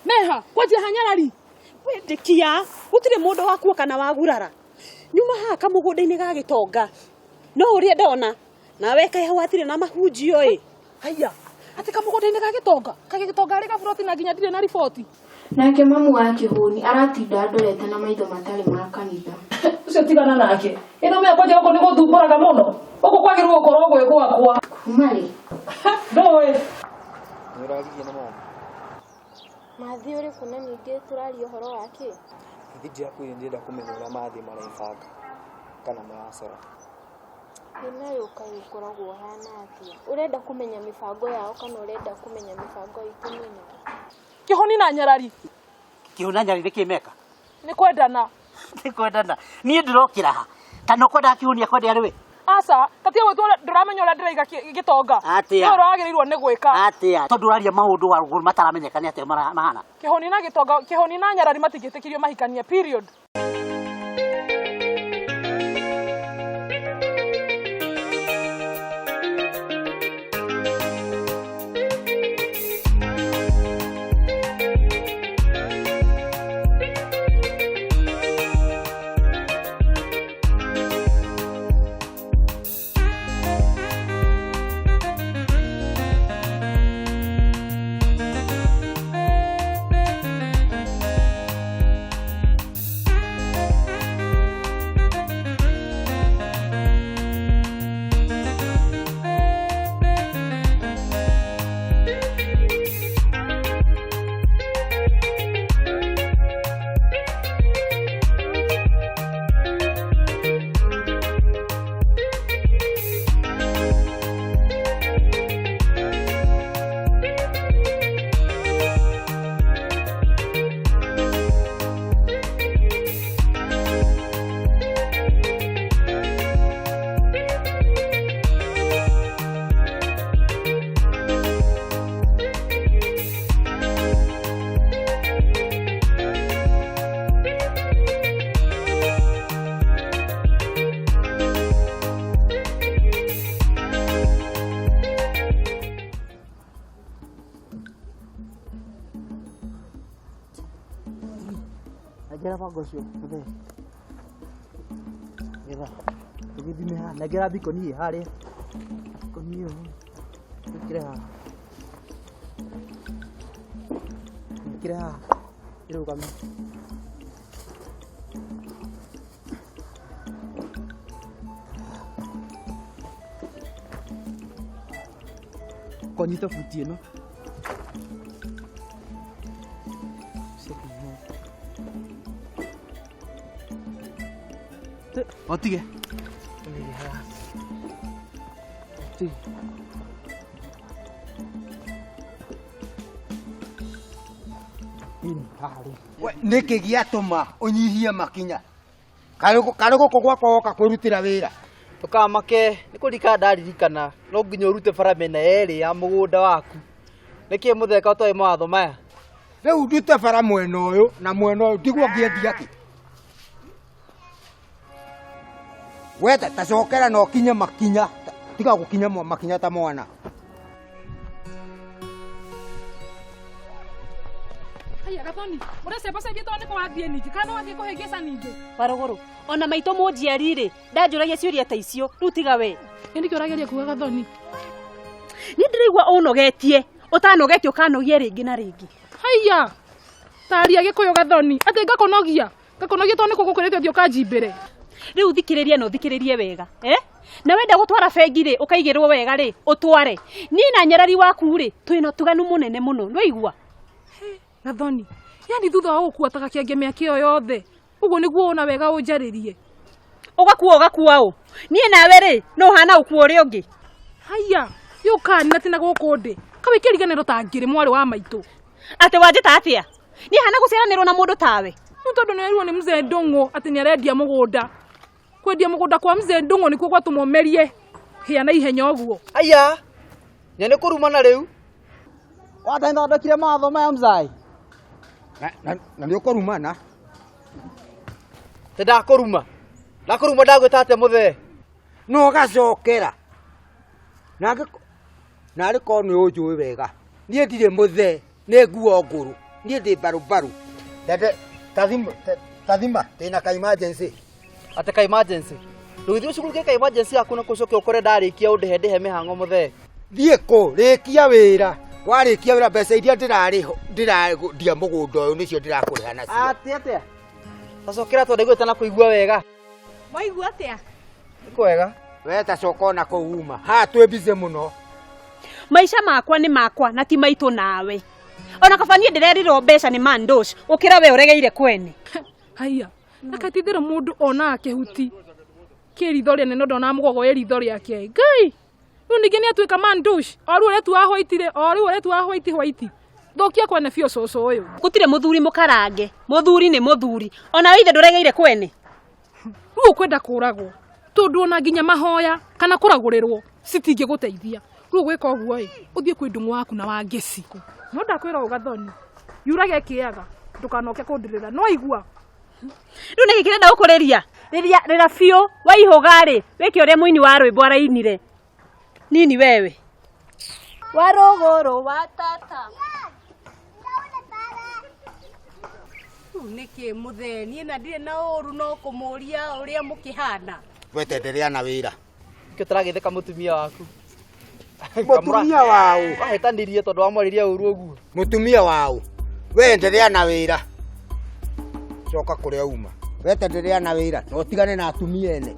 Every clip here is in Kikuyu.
Meha, kwanjia hanyarari. Wĩndĩkia, gũtirĩ mũndũ wakuo kana wagurara. Nyuma haha kamũgũnda-inĩ ga gĩtonga. No ũrĩa ndona, nawe kaĩ hau hatirĩ na mahunjio ĩ. Haiya, atĩ kamũgũnda-inĩ ga gĩtonga. Kagĩ gĩtonga arĩ gaburoti na nginya ndirĩ na riboti. Nake mamu wa kĩhũni aratinda andorete na maitho matarĩ ma kanitha. Ũcio tigana nake. Ĩno mea kwanja gũkũ nĩ gũthumbũraga mũno. Gũkũ kwagĩrĩirwo gũkorwo gwĩ gwakwa. Kuma rĩ? Ndũĩ. Nĩ ũragirio nĩ mami? Mathiĩ ũrĩkũ na ningĩ tũraria ũhoro wa kĩ? Githĩ ndirakwĩrire ndĩrenda kũmenya ũrĩa mathiĩ marebanga kana maracora. Thĩna ũyũ kaĩ ũkoragwo ũhana atĩa? Ũrenda kũmenya mĩbango yao kana ũrenda kũmenya mĩbango itũ nĩnao? Kĩhoni na nyarari. Kĩhoni na nyarari nĩkĩ meka? Nĩ kwendana. Nĩ kwendana. Niĩ ndĩrokĩra ha? Kana ũkwendaga kĩhoni akwende arĩ we? Aca, ta tiga gwĩtua ndũramenya ũrĩa ndĩraiga gĩtonga. Atĩa? Nĩwe ũragĩrĩirwo nĩ gwĩka. Atĩa? Tondũ ũraria maũndũ warũgũrũ mataramenyeka nĩ atĩa mahana. Kĩhoni na gĩtonga, kĩhoni na nyarari matingĩtĩkĩrio mahikanie, period. Nengera banga ũcio mũthee. Getha tũgĩthime haha. Nengera bikoni ĩ harĩa. Bikoni ĩyo wĩkĩre haha. Wĩkĩre haha ĩrũgame. Konyita buti ĩno. Otige. Otige. Nĩkĩ gĩatũma ũnyihie makinya karĩ gũkũ gwakwa woka kwĩrutĩra wĩra? Ndũkamake, nĩ kũririkana ndaririkana no nginya ũrute bara mĩena yerĩ ya mũgũnda waku. Nĩkĩ mũtheka ũtoĩ mawatho maya? Rĩu ndute bara mwena ũyũ na mwena ũyũ ndigwo ngĩendia kĩ? We ta cokera na ũkinye makinya, tiga gũkinya makinya ta mwana. Haiya Gathoni, ũrecembacembia tondũ nĩkũ wathiĩ ningĩ kana nĩ wathiĩ kũhĩngĩca ningĩ? Warũgũrũ, ona maitũ mũnjiari rĩ, ndanjũragia ciũria ta icio, rĩu tiga we. Nĩ nĩkĩ ũrageria kuga Gathoni? Niĩ ndĩraigua ũnogetie, ũtanogetie ũkanogia rĩngĩ na rĩngĩ. Haiya, taria Gĩkũyũ Gathoni, atĩ ngakũnogia. Ngakũnogia tondũ nĩkũ gũkwĩrĩte ũthiĩ ũkanjimbĩre. Rĩu thikĩrĩria na ũthikĩrĩrie wega, eh? Na wenda gũtwara bengi rĩ, ũkaigĩrwo wega rĩ, ũtware. Niĩ na nyarari waku rĩ, twĩna ũtiganu mũnene mũno, nĩwaigua? Gathoni, yani thutha wa gũkua ta gakenge mĩaka ĩyo yothe, ũguo nĩguo wona wega ũnjarĩrie. Ũgakua ũgakua ũ? Niĩ nawe rĩ, no ũhana ũkua ũrĩa ũngĩ. Haiya, yũkani na tina gũkũ ndĩ. Kawe kĩriganĩro ta ngĩrĩ mwarĩ wa maitũ. Atĩ wanjĩta atĩa? Niĩ hana gũciaranĩrwo na mũndũ tawe. Nĩ tondũ nĩerirwo nĩ mzee Ndũng'ũ atĩ nĩarendia mũgũnda. Kwendia mũgũnda kwa mzee Ndũng'ũ nĩkuo gwatũma ũmerie hĩa na ihenya ũguo. Aya, nya nĩ kũrumana rĩu. Wata nĩthondekire mawatho maya mzai. Na nĩ ũkũrumana? Tĩ ndakũruma. Ndakũruma ndagwĩta atĩa mũthee? No ũgacokera. Na narĩ korwo nĩ ũnjũĩ wega. Niĩ ndirĩ mũthee, nĩ nguo ngũrũ. Niĩ ndĩ mbarumbaru. Ndende tathima tathima ndĩna ka emergency. Atĩ ka emergency. Ndũgĩthiĩ ũcugurike ka emergency yaku na kũcoke ũkore ndarĩkia ũndĩhe ndĩhe mĩhang'o mũthee. Thiĩ kũ rĩkia wĩra. Warĩkia wĩra mbeca iria ndĩrarĩho ndĩrendia mũgũnda ũyũ nĩcio ndĩrakũrĩha nacio. Atĩ atĩa? Tacokera tondũ ndaiguĩte na kũigua wega. Waigua atĩa? Nĩ kwega. We tacoka ona kũu uma. Haha twĩ busy mũno. Maica makwa nĩ makwa na ti maitũ nawe. Ona kaba niĩ ndĩrerirwo mbeca nĩ mandosh ũkĩra we ũregeire kwene. Haiya na katithĩrwo mũndũ onaga kĩhuti kĩ ritho rĩene no ndonaga mũgogo wĩ ritho rĩake. Ngai rĩu ningĩ nĩ atuĩka mandush o rĩu ũretua white rĩ o rĩu ũretua white white thũkia kwene biũ cũcũ ũyũ. Gũtirĩ mũthuri mũkarange, mũthuri nĩ mũthuri. Ona we ithe ndũregeire kwene. Rĩu ũkwenda kũragwo tondũ ona nginya mahoya kana kũragũrĩrwo citingĩgũteithia. Rĩu ũgwĩka ũguo ĩ ũthiĩ kwĩ ndũng'ũ waku na wa ngĩci. No ndakwĩra ũũ Gathoni, yurage ĩkĩaga ndũkanoke kũndirĩra no igua. Rĩu nĩkĩ kĩrenda gũkũrĩria? Rĩria rĩra biũ waihũga rĩ wĩke ũrĩa mũini wa rwĩmbo arainire. Nini wewe? Warũgũrũ wa tata. Rĩu nĩkĩ mũthee niĩ na ndirĩ na ũru no kũmũria ũrĩa mũkĩhana. Wetenderea na wĩra. Nĩkĩo tũragĩtheka mũtumia waku. Mũtumia waũ. Wahĩtanirie tondũ wamwarĩria ũru ũguo. Mũtumia waũ. We endelea na wĩra. Coka kũrĩa uma. Wetenderea na wĩra na ũtigane na atumia ene.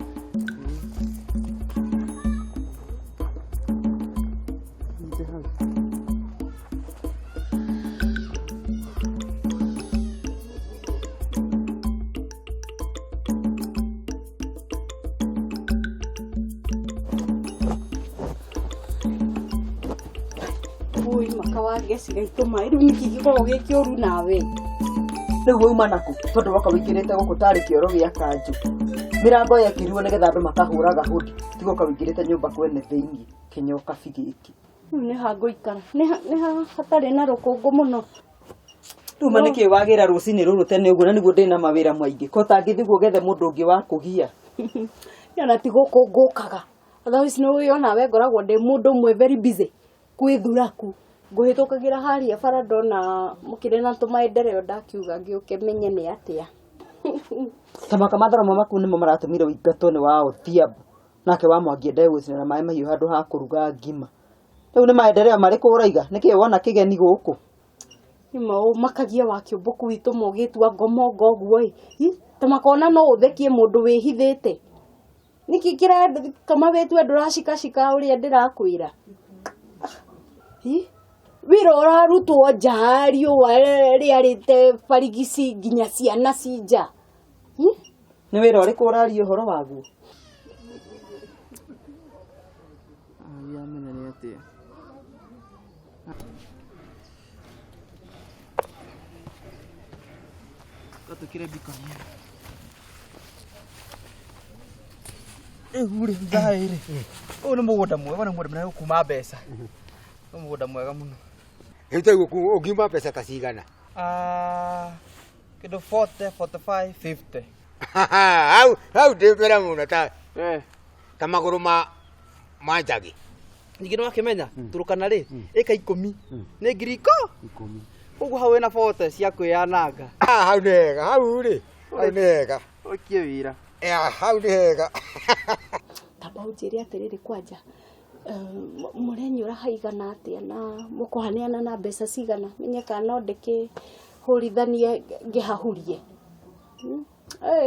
Ui maka wa ngeci gaitũ maĩ rĩu nĩkĩ gĩkoragwo gĩ kĩũru nawe? Rĩu wauma naku tondũ woka wĩingĩrĩte gũkũ tarĩ kĩoro gĩa kanjũ. Mĩrango yekĩrirwo nĩgetha andũ makahũraga hũndi tiga ũka wĩingĩrĩte nyũmba kwene thĩiniĩ kĩnyoka gĩkĩ. Rĩu nĩ ha ngũikara nĩ ha hatarĩ na rũkũngũ mũno. Rĩu ma nĩkĩ wagĩra rũcinĩ rũrũ tene ũguo na nĩguo ndĩna mawĩra maingĩ ko ũtangĩthiĩ guo ũgethe mũndũ ũngĩ wa kũgia. Niĩ ona ti gũkũ ngũkaga. Otherwise nĩ ũĩ onawe ngoragwo ndĩ mũndũ ũmwe very busy kwĩthuraku. Ngũhĩtũkagĩra harĩa bara ndona mũkĩrĩ na tũmaendeleo ndakiuga ngĩũke menye nĩ atĩa. Tamaka mathara maku nĩmo maratũmire ũingatwo nĩ wa Odhiambo nake wa Mwangi endae gũcinĩra maĩ mahiũ handũ ha kũruga ngima. Rĩu nĩ maendeleo marĩkũ ũraiga? Nĩkĩ wona kĩgeni gũkũ? Nĩma ũmakagia wa kĩũmbũku witũ mũgĩtua ngomongo ũguo ĩ. Ta makona no ũthekie mũndũ wĩhithĩte. Nĩkĩ kĩratũma wĩtue ndũracikacika ũrĩa ndĩrakwĩra? Wĩra ũrarutwo nja riũa rĩarĩte barigici nginya ciana ci nja. Nĩ wĩra ũrĩkũ ũraria ũhoro waguo? Amenya nĩ atĩa. Gatũkĩre mbikoni ĩno. Rĩu rĩ thaa ĩrĩ ũyũ nĩ mũgũnda mwega nĩ mũgũnda mũnene ũkuma mbeca. Nĩ mũgũnda mwega mũno. Rĩu taguo ũngiuma mbeca ta cigana? Kĩndũ 40, 45, 50. Hau hau ndĩ mbere mũno ta ta magũrũ ma njagi. Ningĩ nĩ wakĩmenya Turkana rĩ ĩka 10 nĩ ngiri ikũmi. Koguo hau wĩna 40 cia kwĩyananga. Hau nĩ hega, hau rĩ hau nĩ hega. Ũkie wĩra. Hau nĩ hega. Tamba ũnjĩre atĩrĩrĩ kwanja mũrenyũra haigana atĩa na mũkũhaneana na mbeca cigana menye kana no ndĩkĩhũrithanie ngĩhahurie.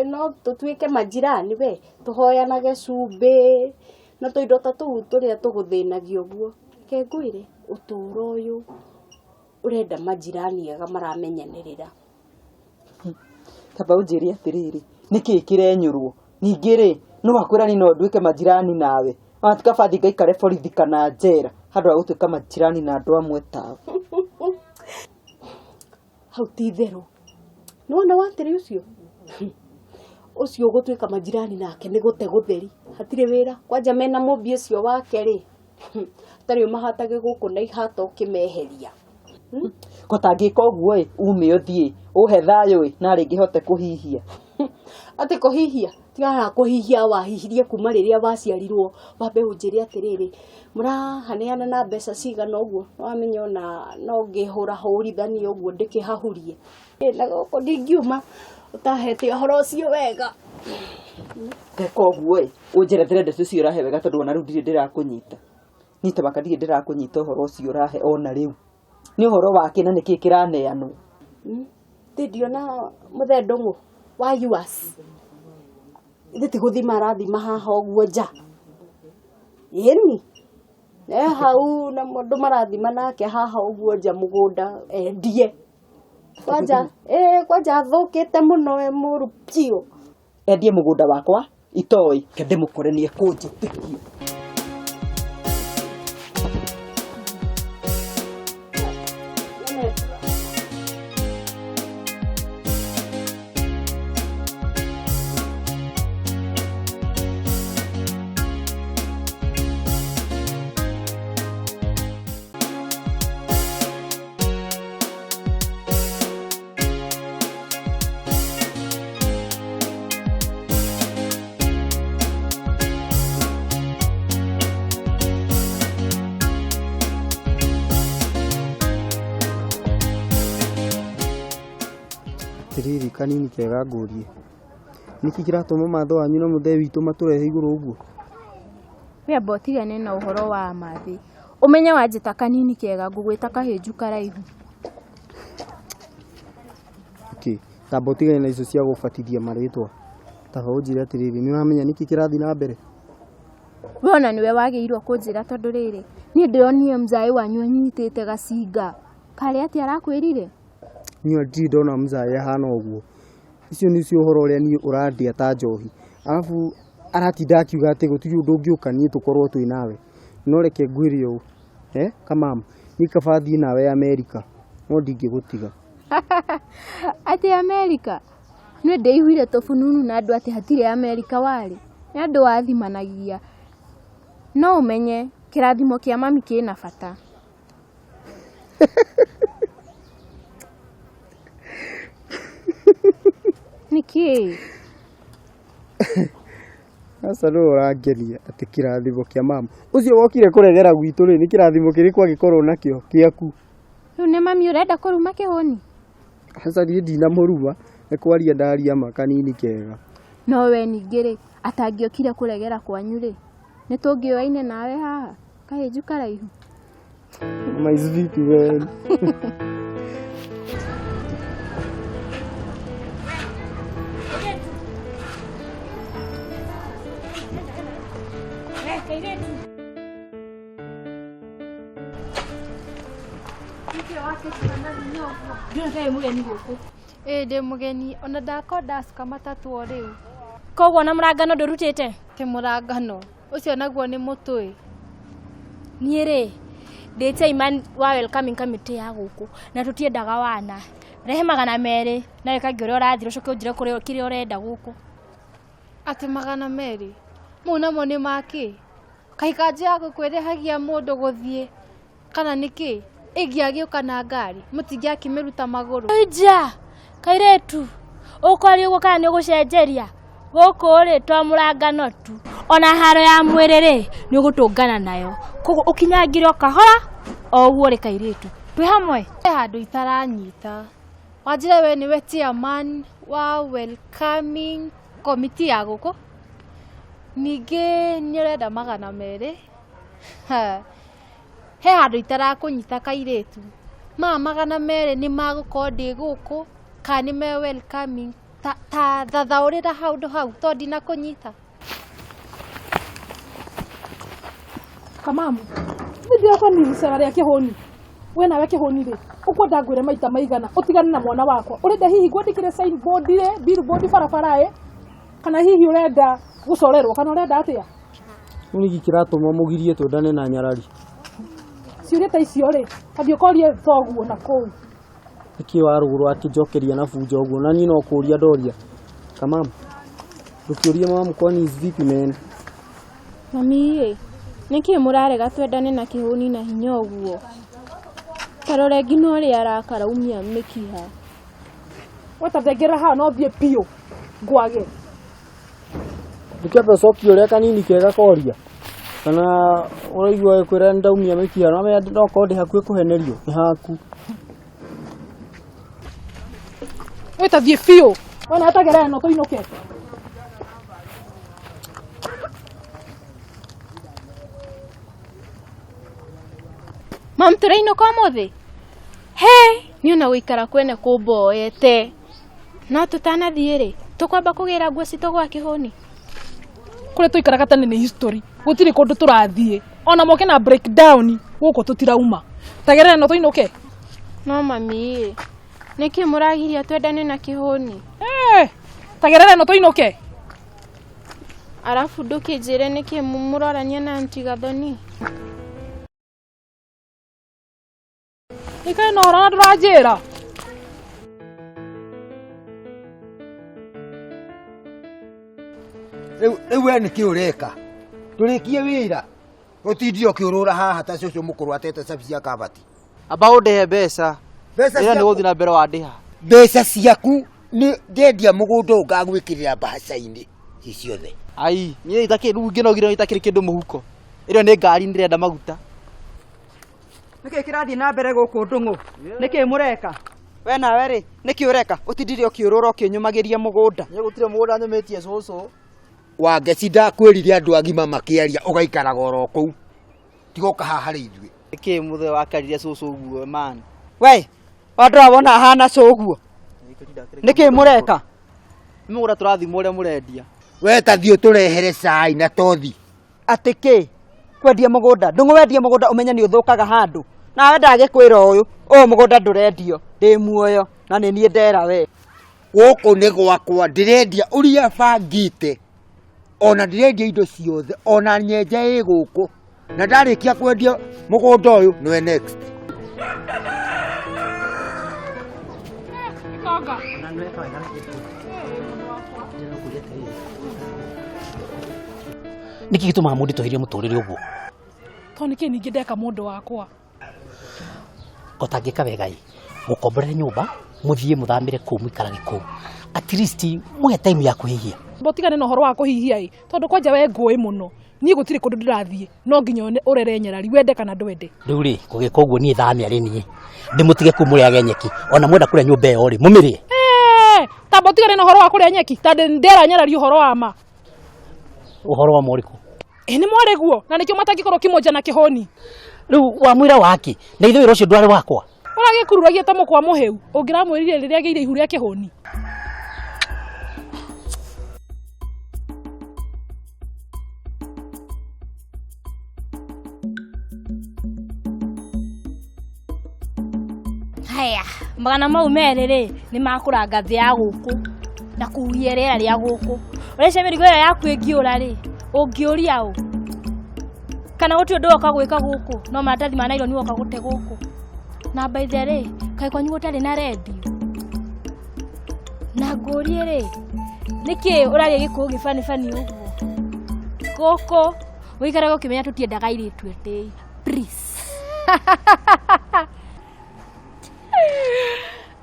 No tũtuĩke majirani we tũhoyanage cumbĩ na tũindo ta tũu tũrĩa tũgũthĩnagia ũguo. Reke ngwĩre ũtũũro ũyũ ũrenda majirani ega maramenyanĩrĩra. Tamba ũnjĩre atĩrĩrĩ nĩkĩ kĩrenyũrwo? Ningĩ rĩ no wakwĩra niĩ no nduĩke majirani nawe. Ona ti kaba thiĩ ngaikare borithi kana njera handũ ha gũtuĩka majirani na andũ amwe tao. Hau ti itherũ. Nĩwona watĩrĩ ũcio? Ũcio ũgũtuĩka majirani nake nĩ gũte gũtheri. Hatirĩ wĩra. Kwanja mena mũmbi ũcio wake rĩ hatarĩ ũmahatage gũkũ na ihata ũkĩmeheria. Ko tangĩka ũguo ĩ ume ũthiĩ ũhe thayũ ĩ narĩ ngĩhote kũhihia. Atĩ kũhihia? Tigana kũhihia wahihirie kuma rĩrĩa waciarirwo. Wambe ũnjĩre atĩrĩrĩ, mũrahaneana na mbeca cigana ũguo? Wamenya ona no ngĩhũrahũrithanie ũguo ndĩkĩhahurie. Na gũkũ ndingiuma ũtahete ũhoro ũcio wega. Ngeka ũguo ĩ, ũnjerethere ndeto icio ũrahe wega tondũ ona rĩu ndirĩ ndĩrakũnyita. Niĩ ta maka ndirĩ ndĩrakũnyita ũhoro ũcio ũrahe ona rĩu. Nĩ ũhoro wa kĩ na nĩkĩ kĩraneanwo? Ti ndiona mũthee Ndũng'ũ wa yours. Ithe ti gũthima arathima haha ũguo nja. Ĩni. E hau na mũndũ marathima nake haha ũguo nja mũgũnda endie. Kwanja, kwanja athũkĩte mũno e mũru biũ. Endie mũgũnda wakwa itoĩ, ke ndĩmũkore nĩ ekũnjĩtĩkia. Atiriri kanini kega ngũrie, nĩkĩ kĩratũma matho wanyu na mũthee witũ matũrehe igũrũ ũguo? We amba ũtigane na ũhoro wa mathĩ. Ũmenye wanjĩta kanini kega ngũgwĩta kahĩnju karaihu. Okay, tamba ũtigane na icio cia gũbatithia marĩtwa. Taba ũnjĩre atĩrĩrĩ, nĩ ũramenya nĩkĩ kĩrathiĩ na mbere? We ona nĩwe wagĩrĩirwo kũnjĩra tondũ rĩrĩ, niĩ ndĩronire mzaĩ wanyu anyitĩte gacinga. Karĩ atĩa arakwĩrire? Niĩ ndirĩ ndona mzaĩ ahana ũguo. Icio nĩcio ũhoro ũrĩa niĩ ũrandĩa ta njohi. Arabu aratinda akiuga atĩ gũtirĩ ũndũ ũngĩũka niĩ tũkorwo twĩ nawe. No reke ngwĩre ũũ, kamam, niĩ kaba thiĩ nawe Amerika, no ndingĩgũtiga. Atĩ Amerika? Niĩ ndĩiguire tũbununu na andũ atĩ hatirĩ Amerika warĩ. Nĩ andũ wathimanagia. No ũmenye kĩrathimo kĩa mami kĩna bata. Nĩkĩ? Aca nĩwe ũrangenia atĩ kĩrathimo kĩa mama. Ũcio wokire kũregera gwitũ rĩ, nĩ kĩrathimo kĩrĩkũ angĩkorwo nakĩo gĩaku? Rĩu nĩ mami ũrenda kũruma kĩhũni? Aca niĩ ndinamũruma, nĩ kwaria ndaria ma kanini kega. No we ningĩ rĩ, atangĩokire kũregera kwanyu rĩ, nĩ tũngĩoaine nawe haha kahĩnju karaihu. My sweet man. Ĩĩ ndĩ mũgeni ona ndako ndacuka matatũ o rĩu. Koguo na mũrangano ndũrutĩte? Ti mũrangano ũcio naguo nĩ mũtũĩ. Niĩ rĩ ndĩ chairman wa welcoming committee ya gũkũ na tũtiendaga wana. Rehe 200 na wĩkange ũrĩa ũrathiĩ ũcoke ũnjĩre kũrĩa kĩrĩa ũrenda gũkũ. Atĩ 200? Mau namo nĩ makĩ? Kaĩ kanjũ ya gũkũ ĩrĩhagia mũndũ gũthiĩ kana nĩkĩ? Ĩngĩagĩũka na ngari mũtingĩakĩmĩruta magũrũ. Ija kairetu ũkwaria ũguo kana nĩ ũgũcenjeria? Gũkũ rĩ twa mũrangano tu. Ona haro ya mwĩrĩ rĩ nĩ ũgũtũngana nayo. Koguo ũkinyangire o kahora o ũguo rĩ kairĩtu. Twĩ hamwe? He handũ itaranyita. Wanjĩra we nĩwe chairman wa welcoming committee ya gũkũ. Ningĩ nĩ ũrenda 200. He handũ itarakũnyita kairĩtu. Maya 200 nĩ magũkorwo ndĩ gũkũ kana nĩ me welcoming ta thathaũrĩra handũ hau tondũ ndinakũnyita. Kamamu, nĩ ndĩroka nĩ icera rĩa kĩhũni. We nawe kĩhũni rĩ, ũkwenda ngwĩre maita maigana ũtigane na mwana wakwa. Ũrenda hihi ngwandĩkĩre signboard rĩ, billboard barabara ĩ, kana hihi ũrenda gũcorerwo kana ũrenda atĩa? Rĩu nĩkĩ kĩratũma mũgirie twendane na nyarari? Ciũria ta icio rĩ, athiĩ ũkorie thoguo na kũu. Nĩkĩ wa rũgũrũ akĩnjokeria na bunjo ũguo na niĩ no kũria ndoria. Kamamu, ndũkĩũrie mamu kwani is vipi man? Mami ĩ, nĩkĩ mũrarega twendane na kĩhũni na hinya ũguo? Ta rore nginya ũrĩa arakaraumia mĩkiha. We ta thengerera haha no thiĩ biũ ngwage. Ndũkĩambe ũcokie ũrĩa kanini kega koria. Kana ũraigua ĩkwĩra nĩndaumia mĩkiha, nĩwamenya no korwo ndĩ hakuhĩ kũhenerio, nĩ haku. Wĩ ta thiĩ biũ. Wona atagera ĩno tũinũke. Mam tũrainũka ũmũthĩ? He, niĩ ona gũikara kwene kũmboete. No tũtanathiĩ rĩ, tũkwamba kũgĩra nguo citũ gwa kĩhũni? Kũrĩa tũikaraga tene nĩ history. Gũtirĩ kũndũ tũrathiĩ. Ona moke na breakdown gũkũ tũtirauma. Tagerera ĩno tũinũke. No mami ĩ, nĩkĩ mũragiria twendane na kĩhũni? Eh, tagerera ĩno tũinũke. Arabu ndũkĩnjĩre nĩkĩ mũrorania na anti Gathoni? Ikae na ũhoro na ndũranjĩra. Rĩu rĩu we nĩkĩ ũreka? Tũrĩkie wĩra. Ũtindire ũkĩũrũra haha ta cũcũ mũkũrũ atete cabi cia kabati. Amba ũndĩhe mbeca. Mbeca Wĩra nĩ ciaku- gũthiĩ na mbere wandĩha. Mbeca ciaku nĩ ndendia mũgũnda ũyũ ngagwĩkĩrĩra mbahaca-inĩ ci ciothe. Ai, niĩ itakĩrĩ rĩu ngĩnogire itakĩrĩ kĩndũ mũhuko. Ĩrĩa nĩ ngari ndĩrenda maguta. Nĩkĩ kĩrathiĩ na mbere gũkũ ndũng'ũ? Nĩkĩ mũreka? We nawe rĩ, nĩkĩ ũreka? Ũtindire ũkĩũrũra ũkĩnyũmagĩria mũgũnda. Niĩ gũtirĩ mũgũnda nyũmĩtie cũcũ. Wangeci ndakwĩrire andũ agima makĩaria ũgaikaraga oro kũu. Tiga ũka haha harĩ ithuĩ. Nĩkĩ mũthee wakarire cũcũ ũguo man? We, wandora wona hana cũ ũguo. Nĩkĩ mũreka? Nĩ mũgũnda tũrathimwo ũrĩa mũrendia. We ta thiĩ ũtũrehere cai na tothi. Atĩ kĩ? Kwendia mũgũnda. Ndũng'ũ wendia mũgũnda ũmenye nĩ ũthũkaga handũ. Nawe ndagĩkwĩra ũyũ, ũyũ mũgũnda ndũrendio. Ndĩ muoyo na nĩ niĩ ndera we. Gũkũ nĩ gwakwa ndĩrendia ũrĩa bangĩte. Ona ndĩrendia indo ciothe, ona nyenje ĩ gũkũ. Na ndarĩkia kwendia mũgũnda ũyũ nĩwe next. Ikonga. Nĩkĩ gĩtũmaga mũndũ tũhĩrie mũtũrĩre ũguo? Tondũ nĩkĩ ningĩ ndeka mũndũ wakwa? Ũtangĩka wega ĩ, mũkomborere nyũmba, mũthiĩ mũthamĩre kũu mũikarage kũu. At least mũhe time ya kũhihia. Mbotigane na ũhoro wa kũhihia ĩ, tondũ kwanja we ngũĩ mũno. Niĩ gũtirĩ kũndũ ndĩrathiĩ, no nginya ũrere nyarari wende kana ndwende. Rĩu rĩ, kũgĩka ũguo niĩ thame arĩ niĩ. Ndĩmũtige kũu mũrĩage nyeki. Ona mwenda kũrĩa nyũmba ĩyo rĩ, mũmĩrĩe. Eh, ta mbotigane na ũhoro wa kũrĩa nyeki, ta ndera nyarari ũhoro wa ma. Ũhoro wa ma ũrĩkũ? Ĩ nĩ mwarĩ guo, na nĩkĩo matangĩkorwo kĩmonja na kĩhũni. Rĩu wamwĩra wake, na ithe wĩra ũcio ndwarĩ wakwa. Ũragĩkururagia ta mũkwa mũhĩu, ũngĩramwĩrire rĩrĩa agĩire ihu rĩa kĩhũni. Haya, magana mau merĩ rĩ nĩ makũranga thĩ ya gũkũ na kũhuhia rĩera rĩa gũkũ. Ũrecia mĩrigo ĩyo yaku ĩngĩũra rĩ, ũngĩũria ũ? Kana gũtirĩ ũndũ woka gwĩka gũkũ, no maratathi ma naironi woka gũte gũkũ. Na by the way, kaĩ kwanyu gũtarĩ na rendio? Na ngũrie rĩ, nĩkĩ ũraria gĩkũyũ gĩbanibani ũguo? Gũkũ ũikaraga ũkĩmenya tũtiendaga airĩtu etĩi. Please.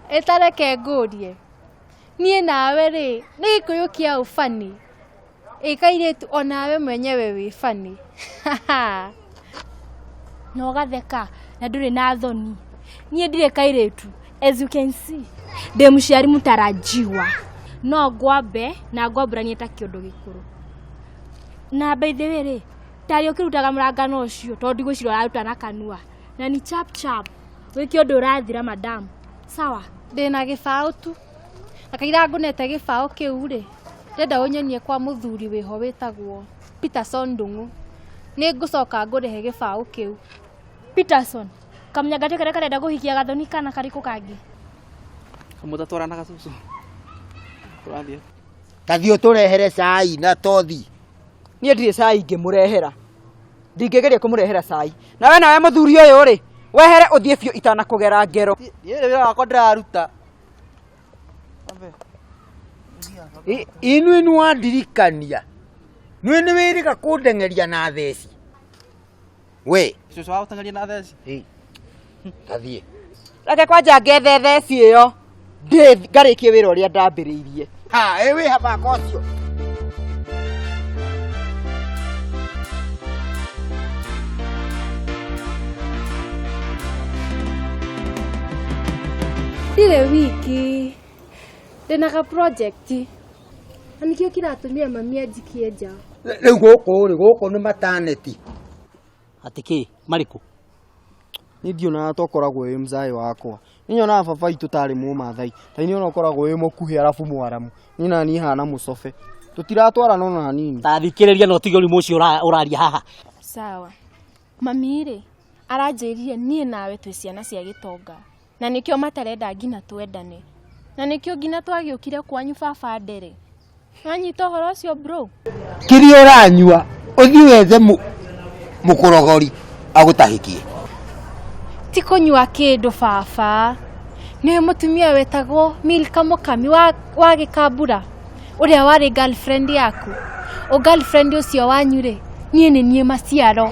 Ĩtareke ngũrie. Niĩ nawe rĩ, nĩ gĩkũyũ kĩa ũbani. Ĩ kairĩtu onawe mwenyewe wĩ bani. Na ũgatheka na ndũrĩ na thoni. Niĩ ndirĩ kairĩtu, as you can see. Ndĩ mũciari mũtarajiwa. No ngwambe na ngwambũranie ta kĩondo gĩkũrũ. Na by the way rĩ, tarĩ ũkĩrutaga mũrangano ũcio tondũ ndigwĩciria ũraruta na kanua. Na ni chap chap. Wĩke ũndũ ũrathira madam. Sawa? Ndĩna gĩbaũ tu. Na kaira ngũnete gĩbaũ kĩu rĩ, ndĩrenda ũnyonie kwa mũthuri wĩho wĩtagwo Peterson Ndung'u. Nĩ ngũcoka ngũrĩhe gĩbaũ kĩu. Peterson, kamũnyangatĩ karĩa karenda kũhikia Gathoni kana karĩkũ kangĩ? Kamũtatwaranaga cũcũ. Tũrathiĩ. Ta thiĩ ũtũrehere cai na tothi. Niĩ ndirĩ cai ingĩmũrehera. Ndingĩgeria kũmũrehera cai. Nawe nawe mũthuri ũyũ rĩ, wehere ũthiĩ biũ itanakũgera ngero. Niĩ wĩra wakwa ndĩraruta. Inuĩ nĩwandirikania. Nĩ nĩ wĩrĩga kũndeng'eria na theci. We. Cũcũ wa gũteng'eria na theci? Ĩ. Tathiĩ. Reke kwanja ngethe theci ĩyo. Ndĩ ngarĩkie wĩra ũrĩa ndambĩrĩirie. Ha, ĩ wĩ habaka ũcio. Ndirĩ wiki. Ndĩna ga project. Na nĩkĩo kĩratũmire mami anjikie nja. Rĩu gũkũ rĩ, gũkũ nĩ mataneti. Atĩ kĩ? Marĩkũ? Niĩ ndionaga ta ũkoragwo wĩ mzaĩ wakwa. Niĩ nyonaga baba witũ tarĩ mũmathai. Ta niĩ ona ũkoragwo wĩ mũkuhĩ arabu mwaramu. Niĩ na niĩ hana mũcobe. Tũtiratwarana ona hanini. Ta thikĩrĩria na ũtige ũrimũ ũcio ũraria haha. Sawa. Mami rĩ, aranjĩrire niĩ nawe twĩ ciana cia gĩtonga. Na nĩkĩo matarenda nginya twendane. Na nĩkĩo nginya twagĩũkire kwanyu baba Ndere. Wanyita ũhoro ũcio bro? Kĩrĩa ũranyua, ũthiĩ wethe mũkorogori agũtahĩkie. Ti kũnyua kĩndũ baba. Nĩũĩ mũtumia wetagwo Milka Mũkami wa Gĩkambura? Ũrĩa warĩ girlfriend yaku? Ũ girlfriend ũcio wanyu rĩ, niĩ nĩ niĩ maciaro.